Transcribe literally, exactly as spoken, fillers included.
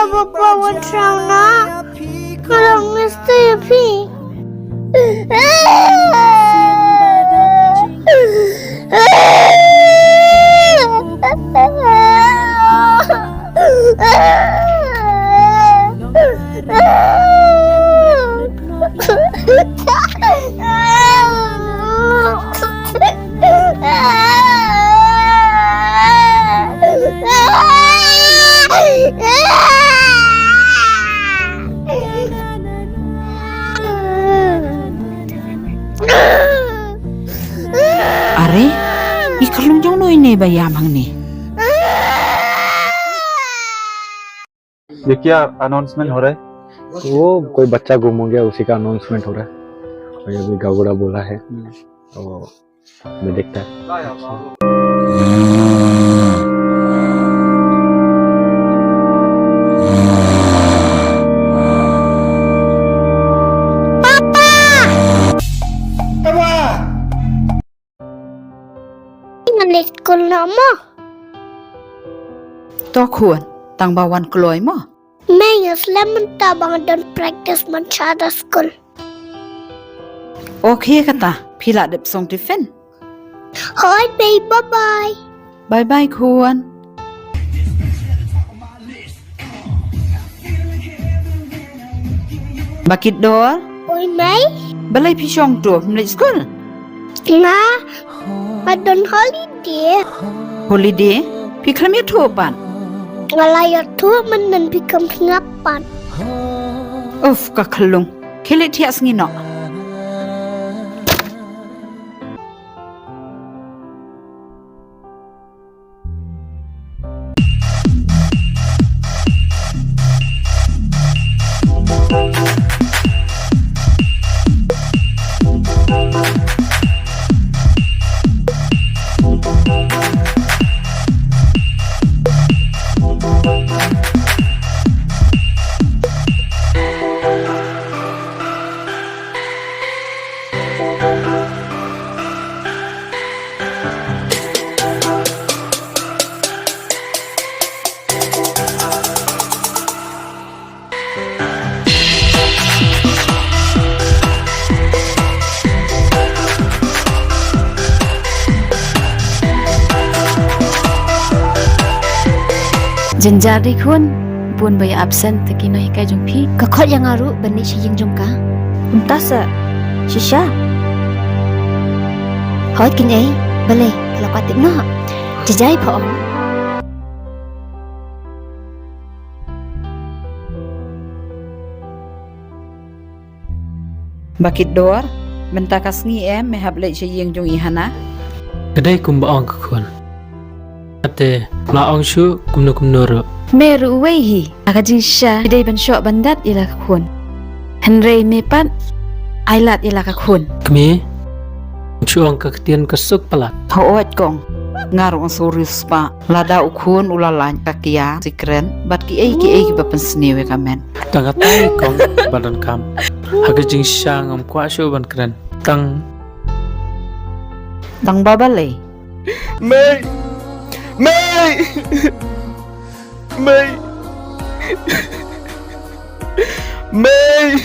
Papa, what's wrong now? Nga long miss ïa phi. Are, i khlung jong no ine ba ïam hangne. ये क्या अनाउंसमेंट हो रहा है? वो कोई बच्चा गुम हो गया, उसी का अनाउंसमेंट हो रहा है। और अभी गागुड़ा बोला है, तो मैं देखता है। Ngan leit skul noh mo. To khun, tang ba wan kloi mo. Mei, nga slem mynta ba nga don practice mynshwa da skul. Okay kata, phi la dep song tiffin. Hooid mei, bye bye. Bye bye khun. Ba Kit Dor. Oi mei. Balei phi shong tu, ym leit skul? Nga, nga don holiday. Holiday? Phi khlem ïathuh pat? Nga la ïathuh mynnin, phi khlem sngap pat. Uff, ka khlung. Khie leit thiah sngi noh. Jynjar dei khun, bun ba ïa absent te ki nonghikai jong phi. Ka khot ïa nga ruh ban leit sha ïing jong ka. Kumta sa, shisha. Hooid kynthei, balei, phi la kwah tip noh. Jajai pha ong. Ba Kit Dor, mynta ka sngi em me hap leit sha ïing jong i Hana? Ka dei kumba ong ka khun. Ate, la ong shuh kumno kumno ruh. Me ruh uwei hi, ha ka jingshisha dei ban shoh ban dat ïa la ka khun. Hynrei me pat, ai lad ïa la ka khun. Kmie, shu ong ka ktien ka suk palat. Hooid kong, nga ruh nga sngewriewspah. Lada u khun u la lait ka kia, sikren, bad kiei kiei kiba pynsniew ïa ka met. Tang katai kong ba donkam. Ha ka jingshisha ngam kwah shuh ban kren. Tang. Tang ba balei? Mei! Mei! Mei! Mei!